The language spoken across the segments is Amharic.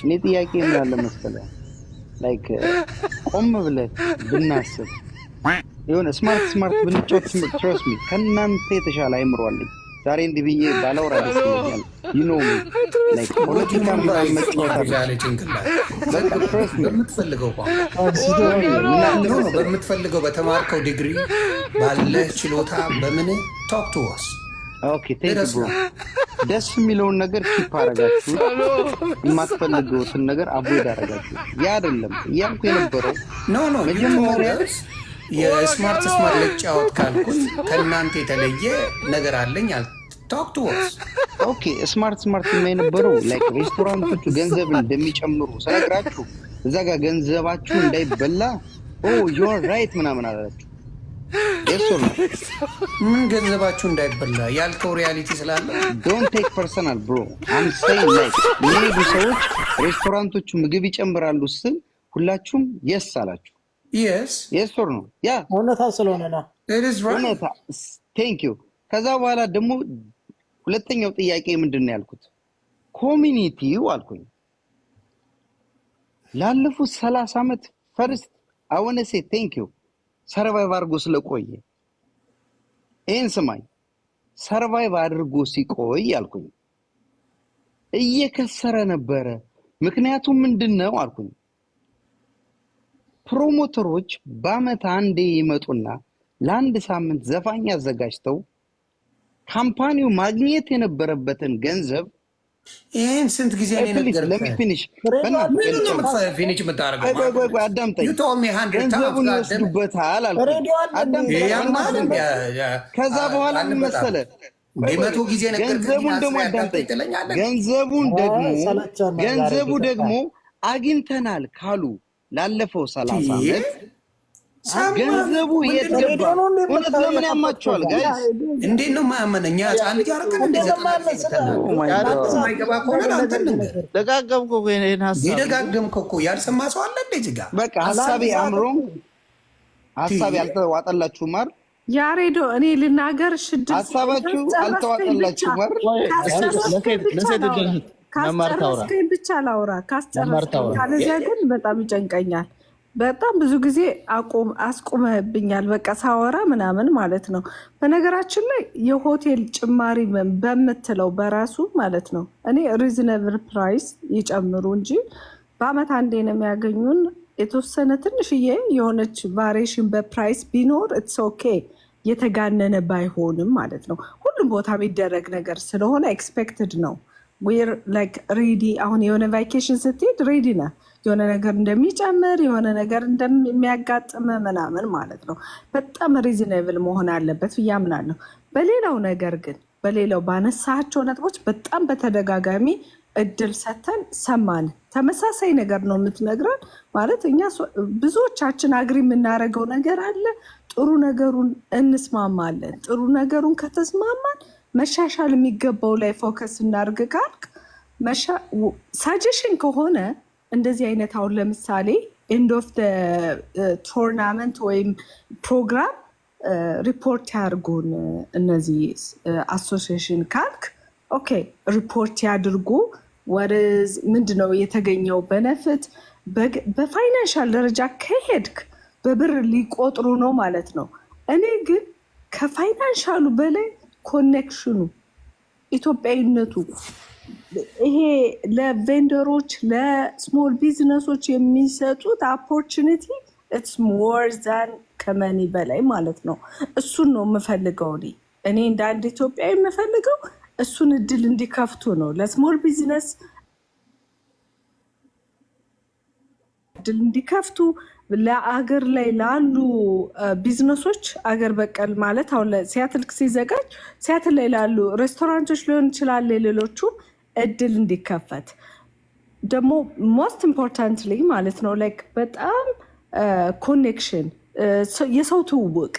እኔ ጥያቄ ምን አለ መሰለህ፣ like ቆም ብለህ ብናስብ፣ የሆነ smart smart ብንጫወት፣ trust me፣ ከእናንተ የተሻለ አይምሮ አለኝ። ዛሬ እንዲህ ብዬ ባላወራ ደስ ይለኛል። Like ፖለቲካ ምናምን መጫወት አለ የተሻለ ጭንቅላት በቃ trust me። በምትፈልገው ቋንቋ ምን አለ no መሰለህ፣ በምትፈልገው፣ በተማርከው ዲግሪ፣ ባለህ ችሎታ በምን talk to us. Okay, thank bro። ደስ የሚለውን ነገር keep አረጋችሁ፣ የማትፈልገውትን ነገር avoid አረጋችሁ። ያ አይደለም እያልኩ የነበረው። No, መጀመሪያ የ smart smart ልጫወት ካልኩኝ ከእናንተ የተለየ ነገር አለኝ አል talk to us. Okay, smart smart የነበረው like ሬስቶራንቶቹ ገንዘብ እንደሚጨምሩ ስነግራችሁ እዛ ጋር ገንዘባችሁ እንዳይበላ "Oh, you're right" ምናምን አላችሁ። Yes or no? ምን ገንዘባችሁ እንዳይበላ ያልከው reality ስላለ። Don't take personal, bro. I'm saying like የሚሄዱ ሰዎች ሬስቶራንቶቹ ምግብ ይጨምራሉ ስል ሁላችሁም yes አላችሁ። Yes. Yes or no? Yeah. እውነታ ስለሆነ ነው። It is right. እውነታ። Thank you። ከዛ በኋላ ደግሞ ሁለተኛው ጥያቄ ምንድን ነው ያልኩት? Community ው አልኩኝ ላለፉት 30 ዓመት፣ first I wanna say thank you፣ survive አድርጎ ስለቆየ። ይህን ስማኝ፣ survive አድርጎ ሲቆይ አልኩኝ እየከሰረ ነበረ። ምክንያቱም ምንድን ነው አልኩኝ፣ promoter ኦች በአመት አንዴ ይመጡና ለአንድ ሳምንት ዘፋኝ አዘጋጅተው company ው ማግኘት የነበረበትን ገንዘብ ይህን ስንት ጊዜ ነው Please, let me የነገርኩህ? finish. ምንድን ነው finish የምታደርገው? ቆይ ቆይ ቆይ፣ አዳምጠኝ። You told me 100 times. ገንዘቡን God damn it. ይወስዱበታል አልኩኝ። ሬዲዮ አለ እንዴ? አዳምጠኝ። ያማል እንዴ? ከዛ በኋላ ምን መሰለህ? መቶ ጊዜ ነገርከኝ። ገንዘቡን ደግሞ አስሬ አዳምጠኝ። አዳምጠኝ ትለኛለህ። ገንዘቡን ደግሞ ሰለቸን ዛሬ። ገንዘቡ ጌታ። ደግሞ አግኝተናል ካሉ ላለፈው 30 ዓመት ገንዘቡ የት ገባ? ሬዲዮ ነው እንዴ? እውነት ለምን ያማቸዋል guys? እንዴት ነው የማያመን? እኛ ህፃን ልጅ አደረገን እንደ 90 ጊዜ የማይገባ ከሆነ ለአንተ እንንገር። ደጋገምኩ እኮ ይሄን ሀሳብ። የደጋገምከው እኮ ያልሰማ ሰው አለ እንደ እዚህ ጋር? በቃ ሀሳቤ አምሮም ሀሳቤ አልተዋጠላችሁም አይደል? ያሬዶ፣ እኔ ልናገር ሽድል ሀሳባችሁ አልተዋጠላችሁም አይደል? ለሴት እድል መማር ታውራ። ካስጨረስከኝ ብቻ ላውራ። መማር ካስጨረስከኝ ታውራ። ካለዚያ ግን በጣም ይጨንቀኛል። በጣም ብዙ ጊዜ አስቁመህብኛል። በቃ ሳወራ ምናምን ማለት ነው። በነገራችን ላይ የሆቴል ጭማሪ በምትለው በራሱ ማለት ነው፣ እኔ reasonable price ይጨምሩ እንጂ በአመት አንዴ ነው የሚያገኙን። የተወሰነ ትንሽዬ የሆነች variation በ price ቢኖር it's okay፣ የተጋነነ ባይሆንም ማለት ነው። ሁሉም ቦታ የሚደረግ ነገር ስለሆነ expected ነው። We're like ready። አሁን የሆነ vacation ስትሄድ ready ነህ፣ የሆነ ነገር እንደሚጨምር፣ የሆነ ነገር እንደሚያጋጥም ምናምን ማለት ነው። በጣም reasonable መሆን አለበት ብዬ አምናለሁ። በሌላው ነገር ግን፣ በሌላው ባነሳቸው ነጥቦች በጣም በተደጋጋሚ እድል ሰተን ሰማን። ተመሳሳይ ነገር ነው የምትነግረን። ማለት እኛ ብዙዎቻችን agree የምናደርገው ነገር አለ። ጥሩ ነገሩን እንስማማለን። ጥሩ ነገሩን ከተስማማን መሻሻል የሚገባው ላይ focus እናድርግ ካልክ፣ suggestion ከሆነ እንደዚህ አይነት አሁን ለምሳሌ end of tournament ወይም ፕሮግራም ሪፖርት ያድርጉን እነዚህ association ካልክ፣ okay፣ ሪፖርት ያድርጉ። What's ምንድነው የተገኘው benefit? በ financial ደረጃ ከሄድክ በብር ሊቆጥሩ ነው ማለት ነው። እኔ ግን ከ financial ኡ በላይ connection ኑ፣ ኢትዮጵያዊነቱ፣ ይሄ ለ vendor ኦች፣ ለ small business ኦች የሚሰጡት opportunity it's more than ከ money በላይ ማለት ነው። እሱን ነው የምፈልገው እኔ። እኔ እንደ አንድ ኢትዮጵያዊ የምፈልገው እሱን እድል እንዲከፍቱ ነው። ለ small business እድል እንዲከፍቱ፣ ለአገር ላይ ላሉ ቢዝነሶች፣ አገር በቀል ማለት አሁን ሲያትል ሲዘጋጅ ሲያትል ላይ ላሉ ሬስቶራንቶች ሊሆን ይችላል፣ ሌሎቹም እድል እንዲከፈት፣ ደግሞ most importantly ማለት ነው like በጣም connection፣ የሰው ትውውቅ፣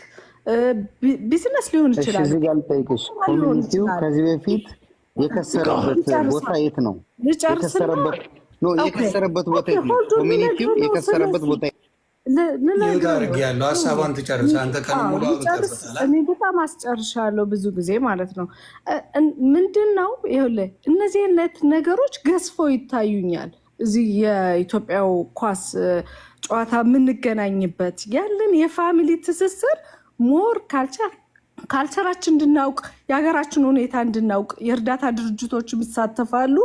ቢዝነስ ሊሆን እሺ ይችላል። እዚህ ጋር ልጠይቅሽ፣ ሊሆን community ው ይችላል። ከዚህ በፊት የከሰረበት ቦታ የት ነው? ልጨርስና የከሰረበት no የከሰረበት ቦታ የት ነው? Community ው የከሰረበት ቦታ ይሁት አድርግ ያለው ሀሳቧን ትጨርስ። አንተ ቀን ሙሉ ልጨርስ። አውርተበታል። እኔ በጣም አስጨርሻለሁ ብዙ ጊዜ ማለት ነው። ምንድን ነው፣ ይኸውልህ እነዚህ አይነት ነገሮች ገዝፈው ይታዩኛል። እዚህ የኢትዮጵያው ኳስ ጨዋታ የምንገናኝበት ያለን የ family ትስስር more culture ኣችን እንድናውቅ፣ የሀገራችን ሁኔታ እንድናውቅ የእርዳታ ድርጅቶች ይሳተፋሉ።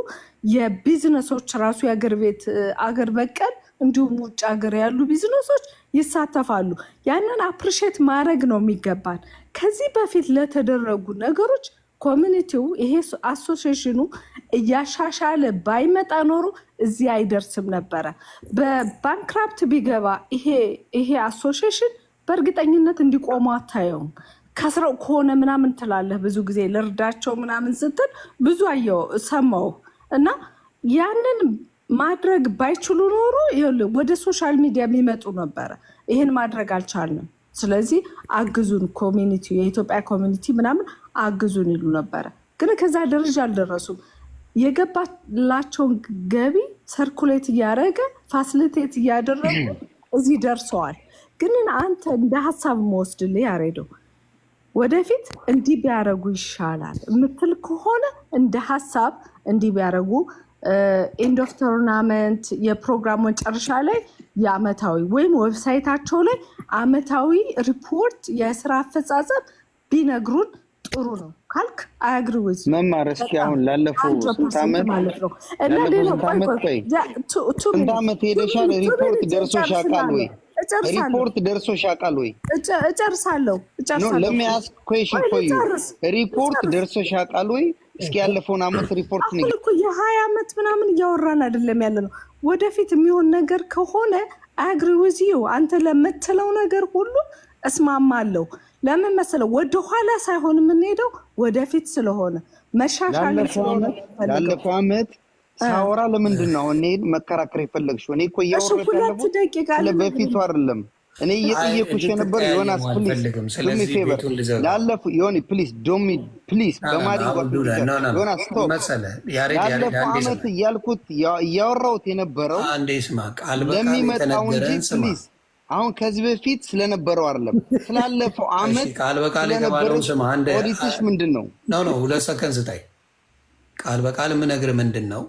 የቢዝነሶች ራሱ የአገር ቤት አገር በቀል እንዲሁም ውጭ ሀገር ያሉ ቢዝነሶች ይሳተፋሉ። ያንን appreciate ማድረግ ነው የሚገባን። ከዚህ በፊት ለተደረጉ ነገሮች community ው ይሄ association ኑ እያሻሻለ ባይመጣ ኖሮ እዚህ አይደርስም ነበረ። በ bankrupt ቢገባ ይሄ association በእርግጠኝነት እንዲቆሙ አታየውም። ከስረው ከሆነ ምናምን ትላለህ። ብዙ ጊዜ ልርዳቸው ምናምን ስትል ብዙ አየው ሰማው እና ያንን ማድረግ ባይችሉ ኖሮ ይኸውልህ ወደ social media የሚመጡ ነበረ። ይሄን ማድረግ አልቻልንም። ስለዚህ አግዙን community፣ የኢትዮጵያ community ምናምን አግዙን ይሉ ነበረ። ግን ከዛ ደረጃ አልደረሱም። የገባላቸውን ገቢ circulate እያደረገ facilitate እያደረጉ እዚህ ደርሰዋል። ግን አንተ እንደ ሀሳብ መወስድልህ ያሬዶ፣ ወደፊት እንዲህ ቢያደርጉ ይሻላል የምትል ከሆነ እንደ ሀሳብ እንዲህ ቢያደርጉ end of tournament የፕሮግራሙ መጨረሻ ላይ የአመታዊ ወይም website ኣቸው ላይ አመታዊ ሪፖርት የስራ አፈጻጸም ቢነግሩን ጥሩ ነው ካልክ I agree with መማር እስኪ አሁን ላለፈው ስንት ዓመት ማለት ነው። እና ላለፈው ሌላው ስንት ቆይ ዓመት ቆይ ቆይ ስንት ዓመት ሄደሻል? ሪፖርት ደርሶሽ ያውቃል ወይ? እጨርሳለሁ። ሪፖርት ደርሶሽ ያውቃል ወይ? እጨርሳለሁ። No. እጨርሳለሁ። Let me ask question ቆይ for you. ልጨርስ። ሪፖርት ልጨርስ። ደርሶሽ ያውቃል ወይ? እስኪ ያለፈውን ዓመት ሪፖርት አሁን ንገሪኝ። እኮ የ20 ዓመት ምናምን እያወራን አይደለም ያለ ነው። ወደፊት የሚሆን ነገር ከሆነ agree with you፣ አንተ ለምትለው ነገር ሁሉ እስማማለሁ። ለምን መሰለው? ወደኋላ ሳይሆን የምንሄደው ወደፊት ስለሆነ መሻሻል ላለፈው ስለሆነ ዓመት የምፈልገው። ላለፈው ዓመት ሳወራ ለምንድን ነው አሁን እኔን መከራከር የፈለግሽው? እኔ እኮ እሺ እያወራሁት ሁለት ያለሁት ደቂቃ ስለ ልነግርህ በፊቱ አይደለም። እኔ እየጠየኩሽ የነበር እንድትቀያየሙ ዮናስ please አልፈልግም። do me ስለዚህ favor ቤቱን ልዘጋ። ላለፉ ዮኒ please do me please በማዲንጎ ዮናስ stop። መሰለህ ያሬድ፣ ያሬድ ላለፈው አንዴ ዓመት ስማ፣ እያልኩት እያወራሁት የነበረው አንዴ ስማ፣ ቃል በቃል ለሚመጣው እንጂ የተነገረን ስማ። please አሁን ከዚህ በፊት ስለነበረው አይደለም፣ ስላለፈው እሺ ዓመት ቃል በቃል ስለነበረው የተባለውን ስማ። አንድ ኦዲትሽ ምንድን ነው? No, 2 ሰከንድ ስጠኝ። ቃል በቃል የምነግርህ ምንድን ነው?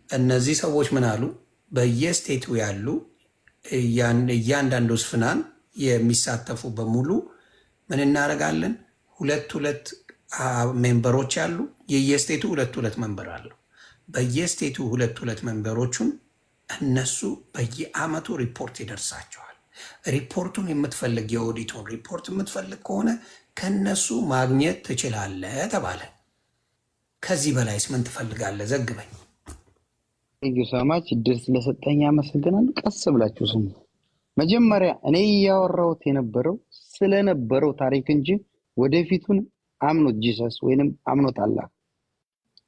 እነዚህ ሰዎች ምን አሉ? በየ state ቱ ያሉ እያንዳንዱ ስፍናን የሚሳተፉ በሙሉ ምን እናደርጋለን? ሁለት ሁለት member ኦች ያሉ የየ state ቱ ሁለት ሁለት member አለው። በየ state ቱ ሁለት ሁለት member ኦቹን እነሱ በየአመቱ ሪፖርት ይደርሳቸዋል። ሪፖርቱን የምትፈልግ፣ የኦዲቱን ሪፖርት የምትፈልግ ከሆነ ከነሱ ማግኘት ትችላለህ ተባለ። ከዚህ በላይስ ምን ትፈልጋለህ? ዘግበኝ። Thank you so much፣ እድል ስለሰጠኝ አመሰግናለሁ። ቀስ ብላችሁ ስሙ። መጀመሪያ እኔ እያወራሁት የነበረው ስለነበረው ታሪክ እንጂ ወደፊቱን I'm not Jesus ወይንም I'm not አላህ።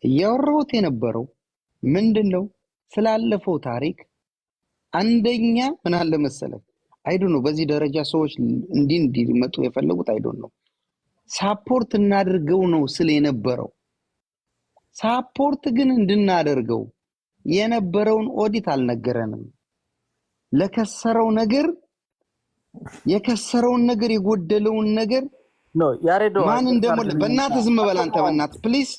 እያወራሁት የነበረው ምንድን ነው? ስላለፈው ታሪክ። አንደኛ ምን አለ መሰለህ፣ I don't know በዚህ ደረጃ ሰዎች እንዲህ እንዲመጡ የፈለጉት I don't know። Support እናድርገው ነው ስል የነበረው። Support ግን እንድናደርገው የነበረውን ኦዲት አልነገረንም። ለከሰረው ነገር የከሰረውን ነገር የጎደለውን ነገር No ያሬዶ ማን እንደሞላ በእናትህ ዝም በል አንተ፣ በእናትህ please።